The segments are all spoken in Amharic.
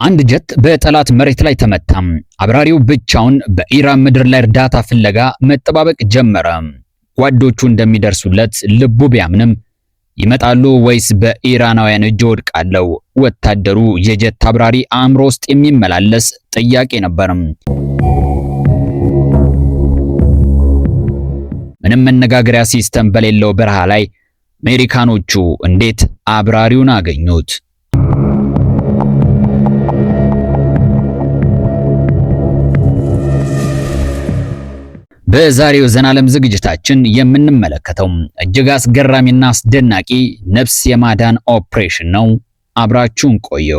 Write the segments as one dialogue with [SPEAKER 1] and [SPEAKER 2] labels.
[SPEAKER 1] አንድ ጀት በጠላት መሬት ላይ ተመታም። አብራሪው ብቻውን በኢራን ምድር ላይ እርዳታ ፍለጋ መጠባበቅ ጀመረ። ጓዶቹ እንደሚደርሱለት ልቡ ቢያምንም ይመጣሉ ወይስ በኢራናውያን እጅ ወድቃለው? ወታደሩ የጀት አብራሪ አእምሮ ውስጥ የሚመላለስ ጥያቄ ነበር። ምንም መነጋገሪያ system በሌለው በረሃ ላይ አሜሪካኖቹ እንዴት አብራሪውን አገኙት? በዛሬው ዘናለም ዝግጅታችን የምንመለከተው እጅግ አስገራሚና አስደናቂ ነፍስ የማዳን ኦፕሬሽን ነው። አብራችሁን ቆዩ።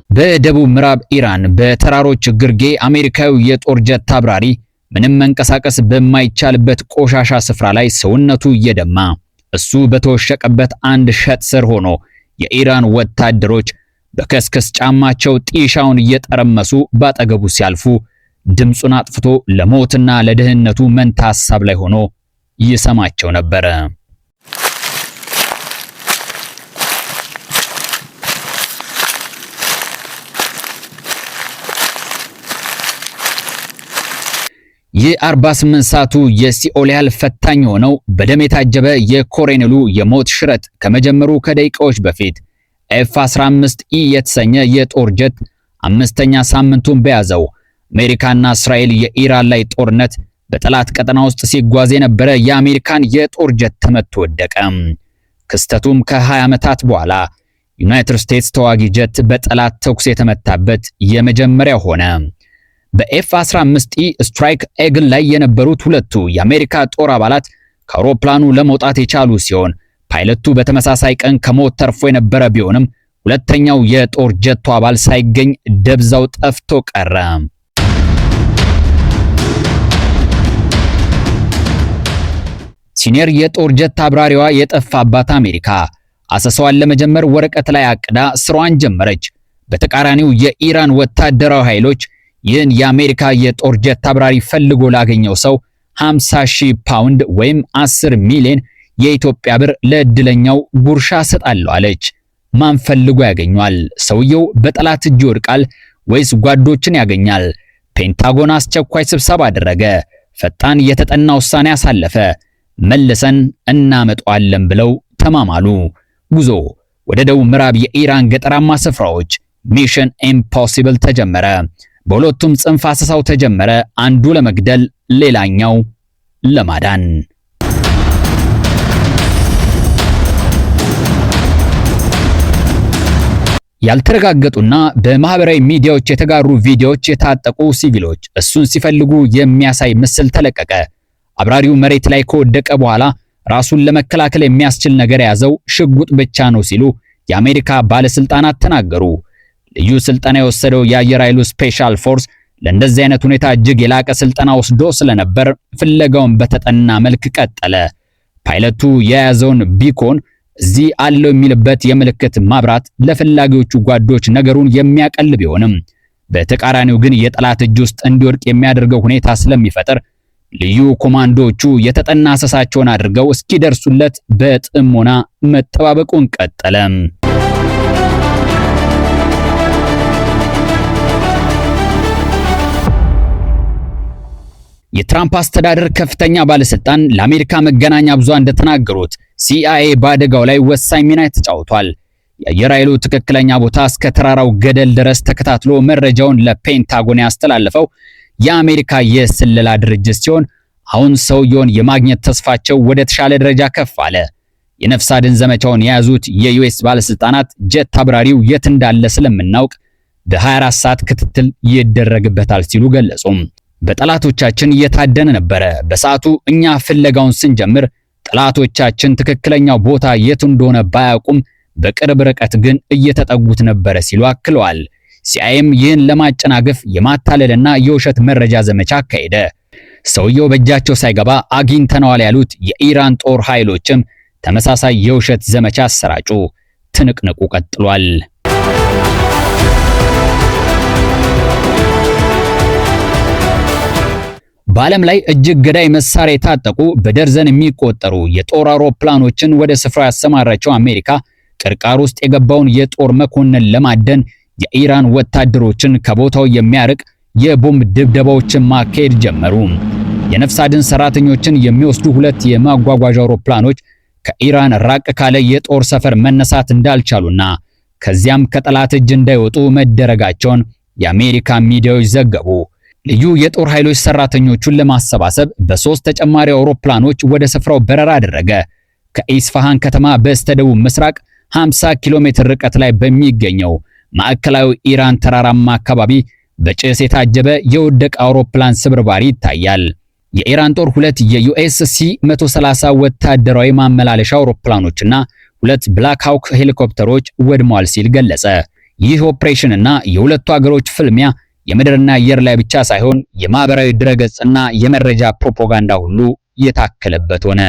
[SPEAKER 1] በደቡብ ምዕራብ ኢራን በተራሮች ግርጌ አሜሪካዊው የጦር ጀት አብራሪ ምንም መንቀሳቀስ በማይቻልበት ቆሻሻ ስፍራ ላይ ሰውነቱ እየደማ እሱ በተወሸቀበት አንድ ሸጥ ስር ሆኖ የኢራን ወታደሮች በከስከስ ጫማቸው ጢሻውን እየጠረመሱ ባጠገቡ ሲያልፉ ድምፁን አጥፍቶ ለሞትና ለደህንነቱ መንታ ሐሳብ ላይ ሆኖ ይሰማቸው ነበረ። የ48 ሰዓቱ የሲኦል ያህል ፈታኝ የሆነው በደም የታጀበ የኮሎኔሉ የሞት ሽረት ከመጀመሩ ከደቂቃዎች በፊት F 15 E የተሰኘ የጦር ጀት አምስተኛ ሳምንቱን በያዘው አሜሪካና እስራኤል የኢራን ላይ ጦርነት በጠላት ቀጠና ውስጥ ሲጓዝ የነበረ የአሜሪካን የጦር ጀት ተመቶ ወደቀ። ክስተቱም ከ20 ዓመታት በኋላ ዩናይትድ ስቴትስ ተዋጊ ጀት በጠላት ተኩስ የተመታበት የመጀመሪያ ሆነ። በ F 15 E Strike Eagle ላይ የነበሩት ሁለቱ የአሜሪካ ጦር አባላት ከአውሮፕላኑ ለመውጣት የቻሉ ሲሆን ፓይለቱ በተመሳሳይ ቀን ከሞት ተርፎ የነበረ ቢሆንም ሁለተኛው የጦር ጀቱ አባል ሳይገኝ ደብዛው ጠፍቶ ቀረ። Senior የጦር ጀት አብራሪዋ የጠፋባት አሜሪካ አሰሳዋን ለመጀመር ወረቀት ላይ አቅዳ ስራዋን ጀመረች። በተቃራኒው የኢራን ወታደራዊ ኃይሎች ይህን የአሜሪካ የጦር ጀት አብራሪ ፈልጎ ላገኘው ሰው 50 ሺህ ፓውንድ ወይም 10 ሚሊዮን የኢትዮጵያ ብር ለእድለኛው ጉርሻ ሰጣለሁ አለች። ማን ፈልጎ ያገኘዋል? ሰውየው በጠላት እጅ ይወድቃል ወይስ ጓዶችን ያገኛል? ፔንታጎን አስቸኳይ ስብሰባ አደረገ። ፈጣን የተጠና ውሳኔ አሳለፈ። መልሰን እናመጣዋለን ብለው ተማማሉ። ጉዞ ወደ ደቡብ ምዕራብ የኢራን ገጠራማ ስፍራዎች mission impossible ተጀመረ። በሁለቱም ጽንፍ አሰሳው ተጀመረ። አንዱ ለመግደል ሌላኛው ለማዳን። ያልተረጋገጡና በማህበራዊ ሚዲያዎች የተጋሩ ቪዲዮዎች የታጠቁ ሲቪሎች እሱን ሲፈልጉ የሚያሳይ ምስል ተለቀቀ። አብራሪው መሬት ላይ ከወደቀ በኋላ ራሱን ለመከላከል የሚያስችል ነገር የያዘው ሽጉጥ ብቻ ነው ሲሉ የአሜሪካ ባለስልጣናት ተናገሩ። ልዩ ስልጠና የወሰደው የአየር ኃይሉ special force ለእንደዚህ አይነት ሁኔታ እጅግ የላቀ ስልጠና ወስዶ ስለነበር ፍለጋውን በተጠና መልክ ቀጠለ። ፓይለቱ የያዘውን beacon እዚህ አለው የሚልበት የምልክት ማብራት ለፈላጊዎቹ ጓዶች ነገሩን የሚያቀል ቢሆንም በተቃራኒው ግን የጠላት እጅ ውስጥ እንዲወድቅ የሚያደርገው ሁኔታ ስለሚፈጥር ልዩ ኮማንዶዎቹ የተጠና አሰሳቸውን አድርገው እስኪደርሱለት በጥሞና መጠባበቁን ቀጠለ። የትራምፕ አስተዳደር ከፍተኛ ባለስልጣን ለአሜሪካ መገናኛ ብዙሃን እንደተናገሩት ሲአይኤ በአደጋው ላይ ወሳኝ ሚና ተጫውቷል። የአየር ኃይሉ ትክክለኛ ቦታ እስከ ተራራው ገደል ድረስ ተከታትሎ መረጃውን ለፔንታጎን ያስተላለፈው የአሜሪካ የስለላ ድርጅት ሲሆን አሁን ሰውየውን የማግኘት ተስፋቸው ወደ ተሻለ ደረጃ ከፍ አለ። የነፍስ አድን ዘመቻውን የያዙት የ US ባለስልጣናት ጀት አብራሪው የት እንዳለ ስለምናውቅ በ24 ሰዓት ክትትል ይደረግበታል ሲሉ ገለጹ። በጠላቶቻችን እየታደነ ነበረ። በሰዓቱ እኛ ፍለጋውን ስንጀምር ጠላቶቻችን ትክክለኛው ቦታ የት እንደሆነ ባያውቁም በቅርብ ርቀት ግን እየተጠጉት ነበረ ሲሉ አክለዋል። ሲአይኤም ይህን ለማጨናገፍ የማታለልና የውሸት መረጃ ዘመቻ አካሄደ። ሰውየው በእጃቸው ሳይገባ አግኝተነዋል ያሉት የኢራን ጦር ኃይሎችም ተመሳሳይ የውሸት ዘመቻ አሰራጩ። ትንቅንቁ ቀጥሏል። በዓለም ላይ እጅግ ገዳይ መሳሪያ የታጠቁ በደርዘን የሚቆጠሩ የጦር አውሮፕላኖችን ወደ ስፍራው ያሰማራቸው አሜሪካ ቅርቃር ውስጥ የገባውን የጦር መኮንን ለማደን የኢራን ወታደሮችን ከቦታው የሚያርቅ የቦምብ ድብደባዎችን ማካሄድ ጀመሩ። የነፍስ አድን ሰራተኞችን የሚወስዱ ሁለት የማጓጓዣ አውሮፕላኖች ከኢራን ራቅ ካለ የጦር ሰፈር መነሳት እንዳልቻሉና ከዚያም ከጠላት እጅ እንዳይወጡ መደረጋቸውን የአሜሪካ ሚዲያዎች ዘገቡ። ልዩ የጦር ኃይሎች ሰራተኞቹን ለማሰባሰብ በሶስት ተጨማሪ አውሮፕላኖች ወደ ስፍራው በረራ አደረገ። ከኢስፋሃን ከተማ በስተደቡብ ምስራቅ 50 ኪሎ ሜትር ርቀት ላይ በሚገኘው ማዕከላዊ ኢራን ተራራማ አካባቢ በጭስ የታጀበ የወደቀ አውሮፕላን ስብርባሪ ይታያል። የኢራን ጦር ሁለት የዩኤስ ሲ 130 ወታደራዊ ማመላለሻ አውሮፕላኖችና ሁለት ብላክ ሃውክ ሄሊኮፕተሮች ወድመዋል ሲል ገለጸ። ይህ ኦፕሬሽን እና የሁለቱ አገሮች ፍልሚያ የምድርና አየር ላይ ብቻ ሳይሆን የማህበራዊ ድረገጽና የመረጃ ፕሮፓጋንዳ ሁሉ የታከለበት ሆነ።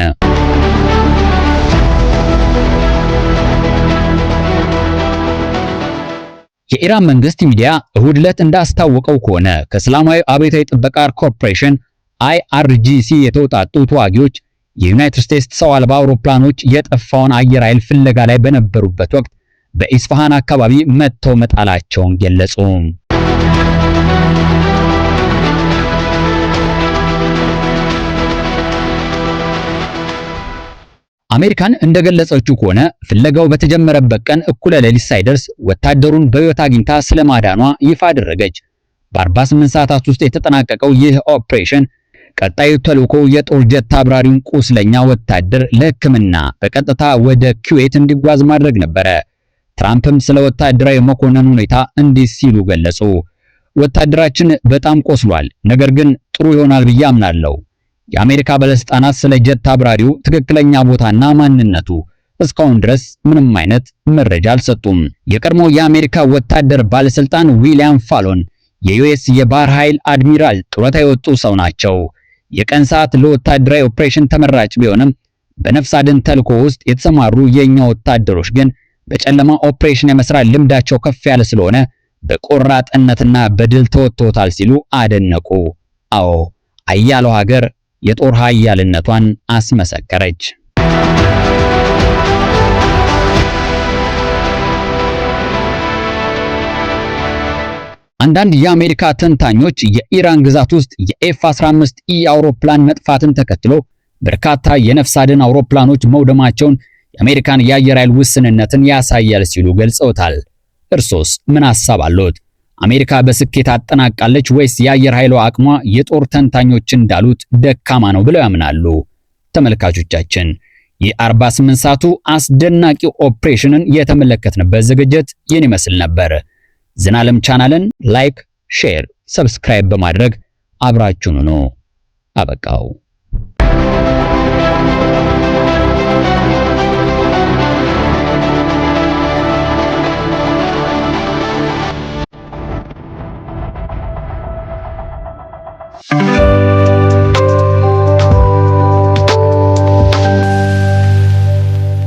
[SPEAKER 1] የኢራን መንግስት ሚዲያ እሁድ ዕለት እንዳስታወቀው ከሆነ ከእስላማዊ አብዮታዊ ጥበቃ ኮርፖሬሽን IRGC የተውጣጡ ተዋጊዎች የዩናይትድ ስቴትስ ሰው አልባ አውሮፕላኖች የጠፋውን አየር ኃይል ፍለጋ ላይ በነበሩበት ወቅት በኢስፋሃን አካባቢ መትተው መጣላቸውን ገለጹ። አሜሪካን እንደገለጸችው ከሆነ ፍለጋው በተጀመረበት ቀን እኩለ ሌሊት ሳይደርስ ወታደሩን በሕይወት አግኝታ ስለማዳኗ ይፋ አደረገች። በ48 ሰዓታት ውስጥ የተጠናቀቀው ይህ ኦፕሬሽን ቀጣዩ ተልዕኮ የጦር ጀት አብራሪውን ቁስለኛ ወታደር ለሕክምና በቀጥታ ወደ ኩዌት እንዲጓዝ ማድረግ ነበረ። ትራምፕም ስለ ወታደራዊ መኮንን ሁኔታ እንዲህ ሲሉ ገለጹ። ወታደራችን በጣም ቆስሏል፣ ነገር ግን ጥሩ ይሆናል ብዬ አምናለሁ። የአሜሪካ ባለስልጣናት ስለ ጀት አብራሪው ትክክለኛ ቦታና ማንነቱ እስካሁን ድረስ ምንም አይነት መረጃ አልሰጡም። የቀድሞ የአሜሪካ ወታደር ባለስልጣን ዊሊያም ፋሎን የዩኤስ የባህር ኃይል አድሚራል ጡረታ የወጡ ሰው ናቸው። የቀን ሰዓት ለወታደራዊ ኦፕሬሽን ተመራጭ ቢሆንም በነፍስ አድን ተልዕኮ ውስጥ የተሰማሩ የኛ ወታደሮች ግን በጨለማ ኦፕሬሽን የመስራት ልምዳቸው ከፍ ያለ ስለሆነ በቆራጥነትና በድል ተወጥተውታል ሲሉ አደነቁ። አዎ፣ አያለው ሀገር የጦር ኃያልነቷን አስመሰከረች። አንዳንድ የአሜሪካ ተንታኞች የኢራን ግዛት ውስጥ የኤፍ 15 ኢ አውሮፕላን መጥፋትን ተከትሎ በርካታ የነፍስ አድን አውሮፕላኖች መውደማቸውን የአሜሪካን የአየር ኃይል ውስንነትን ያሳያል ሲሉ ገልጸውታል። እርሶስ ምን ሐሳብ አለዎት? አሜሪካ በስኬት አጠናቃለች ወይስ የአየር ኃይሏ አቅሟ የጦር ተንታኞች እንዳሉት ደካማ ነው ብለው ያምናሉ? ተመልካቾቻችን፣ የ48 ሰዓቱ አስደናቂ ኦፕሬሽንን የተመለከትንበት ዝግጅት ይህን ይመስል ነበር። ዝናለም ቻናልን like፣ share፣ subscribe በማድረግ አብራችሁን ሁኑ። አበቃው።